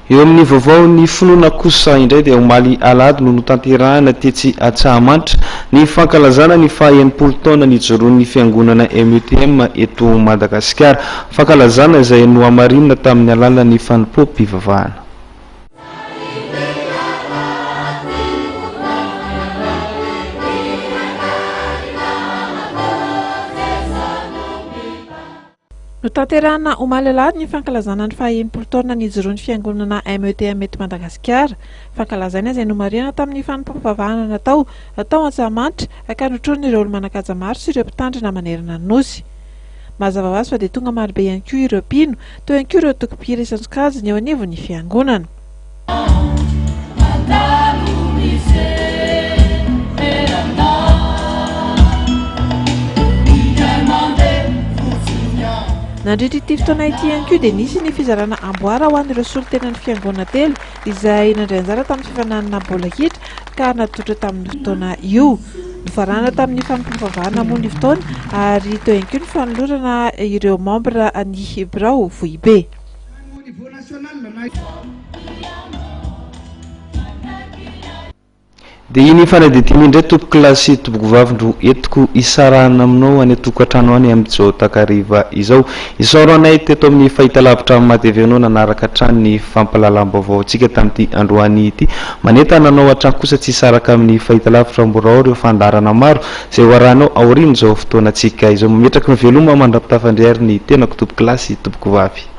Eo amin'ny vaovaon'ny finoana kosa indray dia omaly alahady no notanterahina tetsy Antsahamanitra ny fankalazana ny faha 60 taona nijoroan'ny fiangonana METM eto Madagasikara. Fankalazana izay nohamarinina tamin'ny alalan'ny fanompoam-pivavahana. Notanterahina omaly alahady ny fankalazana ny faha 60 taona nijoroan'ny fiangonana METM eto Madagasikara. Fankalazaina izay nomarihana tamin'ny fanompoam-pivavahana natao tao Antsahamanitra ka notronin'ireo olo-manan-kaja maro sy ireo mpitandrina manerana ny Nosy. Mazava ho azy fa dia tonga marobe ihany koa ireo mpino, teo ihany koa ireo tokim-pihira isan-tsokajiny eo anivon'ny fiangonana. Nandritra ity fotoana ity ihany koa dia nisy ny fizarana amboara ho an'ireo solontenan'ny fiangonana telo izay nandray anjara tamin'ny fifaninanana baolina kitra ka natolotra tamin'io fotoana io. Nofaranana tamin'ny fanompoam-pivavahana moa ny fotoana ary teo ihany koa ny fanolorana ireo membre ny birao foibe. Dia iny fanadihadiana iny indray tompokolahy sy tompokovavy no entiko hisarahana aminao any an-tokantrano any amin'izao takariva izao. Isaoro anay teto amin'ny fahitalavitra MATV anao nanaraka hatrany ny fampahalalam-baovaontsika tamin'ity androany ity. Manentana anao hatrany kosa tsy hisaraka amin'ny fahitalavitra mbola ao ireo fandaharana maro izay ho arahanao aorian'izao fotoanantsika izao. Mametraka ny veloma mandra-pitafandry ary ny tenako tompokolahy sy tompokovavy.